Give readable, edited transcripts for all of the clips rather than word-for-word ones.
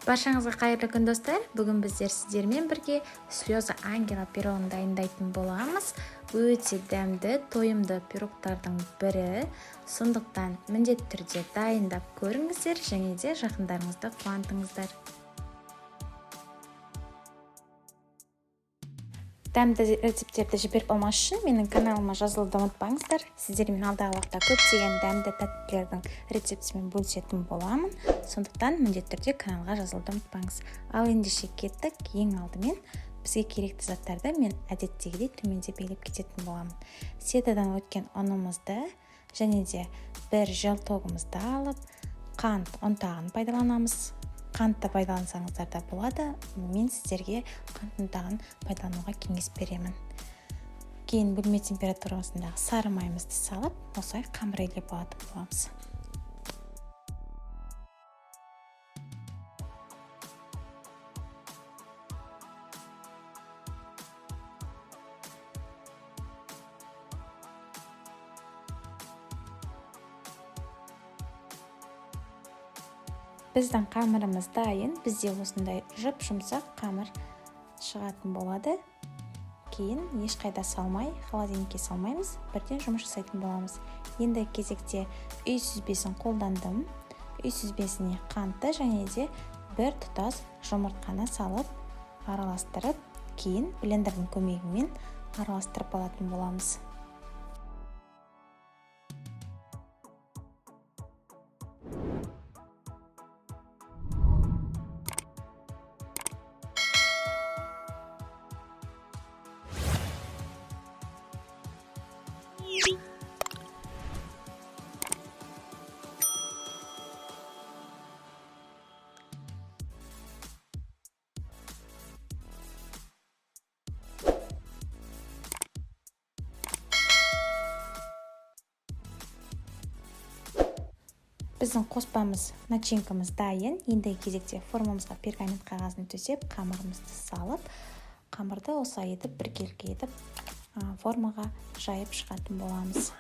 Баршаңызға қайырлы күн, достар! Бүгін біздер сіздермен бірге слезы ангела пирогын дайындайтын боламыз. Өте дәмді, тойымды пирогтардың бірі. Сондықтан міндетті түрде дайындап көріңіздер және де жақындарыңызды қуантыңыздар. Дәмді рецепттерді жіберіп алмас үшін менің каналыма жазылуды ұмытпаңыздар. Сіздермен алдағы уақытта көптеген дәмді тәттілердің рецептімен бөлісетін боламын. Сондықтан міндетті түрде каналға жазылуды ұмытпаңыз. Ал ендеше кеттік. Ең алдымен бізге керекті заттарды мен әдеттегідей төменде белгілеп кететін боламын. Сетадан өткен ұнымызды және де бір желтогымызды алып, қант ұнтағын пайдаланамыз. Қантты пайдалансаңыздар да болады. Мен сіздерге қант ұнтағын пайдалануға кеңес беремін. Кейін бөлме температурасындағы сары майымызды салып, осылай қамыр илеп алатын боламыз. Біздің қамырымыз дайын. Бізде осындай жұп-жұмсақ қамыр шығатын болады. Кейін ешқайда салмай, холодильникке салмаймыз, бірден жұмыс жасайтын боламыз. Енді кезекте үй сүзбесін қолдандым. Үй сүзбесіне қантты және де бір тұтас жұмыртқаны салып, араластырып, кейін блендердің көмегімен араластырып алатын боламыз. Біздің қоспамыз, начинкамыз дайын. Ендігі кезекте формамызға пергамент қағазын төсеп, қамырымызды салып, қамырды осылай етіп біркелкі етіп формаға жайып шығатын боламыз.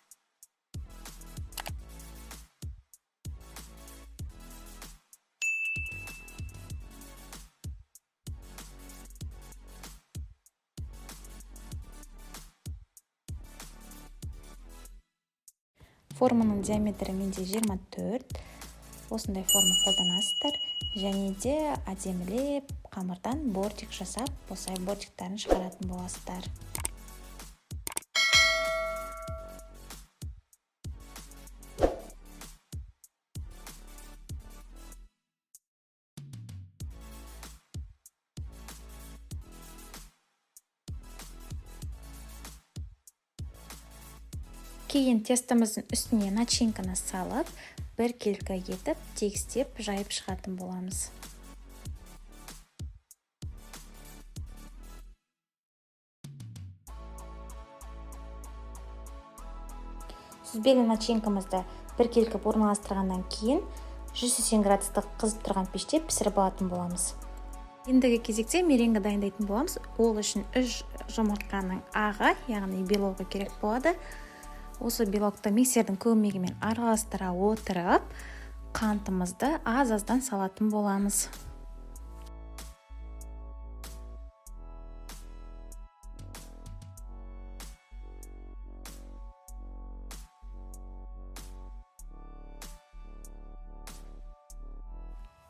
Форманың диаметрі менде 24. Осындай форма қолданасыздар. Және де әдемілеп қамырдан бортик жасап, осылай бортиктарын шығаратын боласыздар. Кейін тестомыздың үстіне начинканы салып, біркелкі етіп, тегістеп жайып шығатын боламыз. Сүзбелі начинкамызды біркелкі орналастырғаннан кейін 180 градустық қызып тұрған пеште пісіріп алатын боламыз. Ендігі кезекте меренга дайындайтын боламыз. Ол үшін 3 жұмыртқаның ағы, яғни белогы керек болады. Осы белокты миксердің көмегімен араластыра отырып, қантымызды аз-аздан салатын боламыз.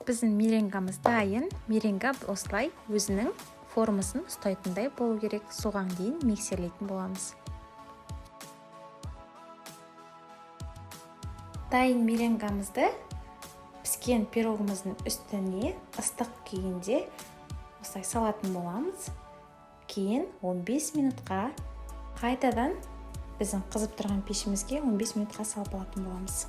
Біздің меренгамыз дайын. Меренга осылай өзінің формасын ұстайтындай болу керек. Соған дейін миксерлейтін боламыз. Дайын меренгамызды піскен пирогымыздың үстіне ыстық күйінде осылай салатын боламыз. Кейін 15 минутқа қайтадан біздің қызып тұрған пешімізге 15 минутқа салып алатын боламыз.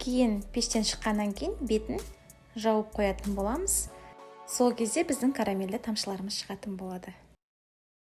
Кейін пештен шыққаннан кейін бетін жауып қоятын боламыз. Сол кезде біздің карамельді тамшыларымыз шығатын болады.